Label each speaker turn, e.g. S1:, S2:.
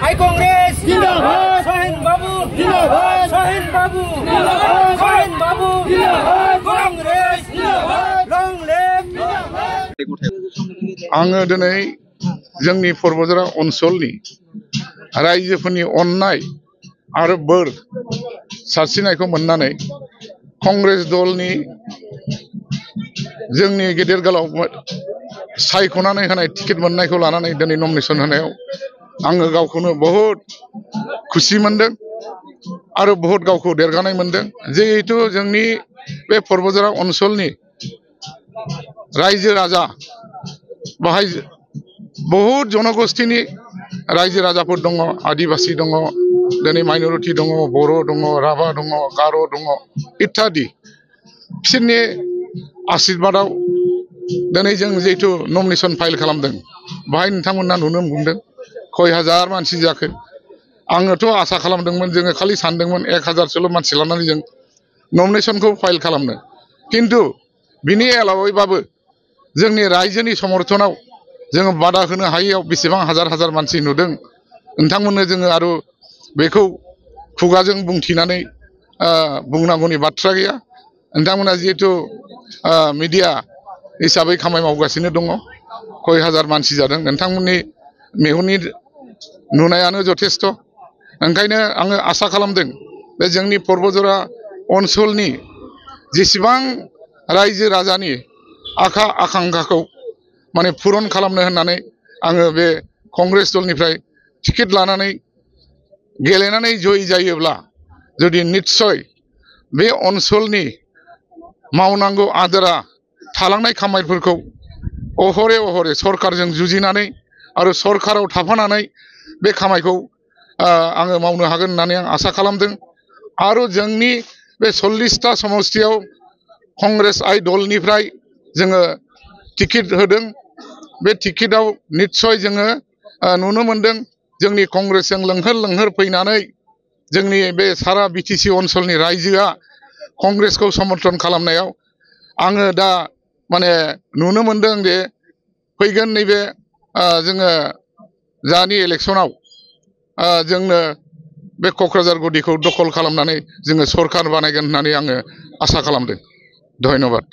S1: I Congress जिंदाबाद शाहीन बाबू जिंदाबाद शाहीन बाबू जिंदाबाद शाहीन बाबू जिंदाबाद कांग्रेस जिंदाबाद लॉन्ग लिव
S2: आङो दिनै जोंनि परबजरा ओनसोलनि रायजोफोरनि अननाय आरो बोर सारस्रिनायखौ मोननानै कांग्रेस दलनि जोंनि गेदेर गोलाव सायख'नानै होनाय टिकेट मोननायखौ लानानै दिनै नमिनेशन होनायाव आङो गावखौनो बहुत खुसि मोनदों आरो बहुत गावखौ देरगानाय मोनदों। जिहेतु जोंनि बे परबजरा ओनसोलनि रायजो राजा बाहाय बहुत जनगोष्ठीनि रायजो राजाफोर दङ, आदिवासी दङ, दिनै माइनरिटी दङ, बर' दङ, राभा दङ, गार' दङ इत्यादि। बिसोरनि आशीर्बादाव दिनै जों जिहेतु नमिनेशन फाइल खालामदों बाहाय नोंथांमोना नुनो मोनदों कय हाजार मानसि जाखो। आङोथ' आसा खालामदोंमोन जोङो खालि सानदोंमोन 1000सोल' मानसि लानानै जों नमिनेशनखौ फाइल खालामनो, किन्तु बिनि एलावैबाबो जोंनि रायजोनि समर्थनाव जोङो बादा होनो हायैयाव बेसेबां हाजार हाजार मानसि नुदों। नोंथांमोननो जोङो आरो बेखौ खुगाजों बुंथिनानै बुंनांगौनि बाथ्रा गैया। नोंथांमोना जिहेतु मिडिया हिसाबै खामानि मावगासिनो दङ, कय हाजार मानसि जादों नोंथांमोननि मेगननि नुनायानो जथेस्थ'। ओंखायनो आङो आसा खालामदों बे जोंनि परबजरा ओनसोलनि जेसेबां रायजो राजानि आकांक्षाखौ माने पुरन खालामनो होननानै आङो बे कांग्रेस दलनिफ्राय टिकेट लानानै गेलेनानै जय जायोब्ला जुदि निस्सय बे ओनसोलनि मावनांगौ आदरा थालांनाय खामानिफोरखौ अहरे सरकारजों जुजिनानै आरो सरकाराव थाफानानै बे खामानिखौ आङो मावनो हागोन होननानै आं आसा खालामदों। आरो जोंनि बे 40टा समस्तियाव कांग्रेस आइ दलनिफ्राय जोङो टिकेट होदों। बे टिकेटआव निस्सय जोङो नुनो मोनदों जोंनि कांग्रेसजों लोंहोर फैनानै जोंनि बे सारा बिटिसि ओनसोलनि रायजोआ कांग्रेसखौ समर्थन खालामनायाव आङो दा माने नुनो मोनदों जे फैगोन नैबे जोङो जानि इलेक्शनाव जोंनो बे क'क्राझार गुदिखौ दखल खालामनानै जोङो सरकार बानायगोन होननानै आङो आसा खालामदों। धन्यबाद।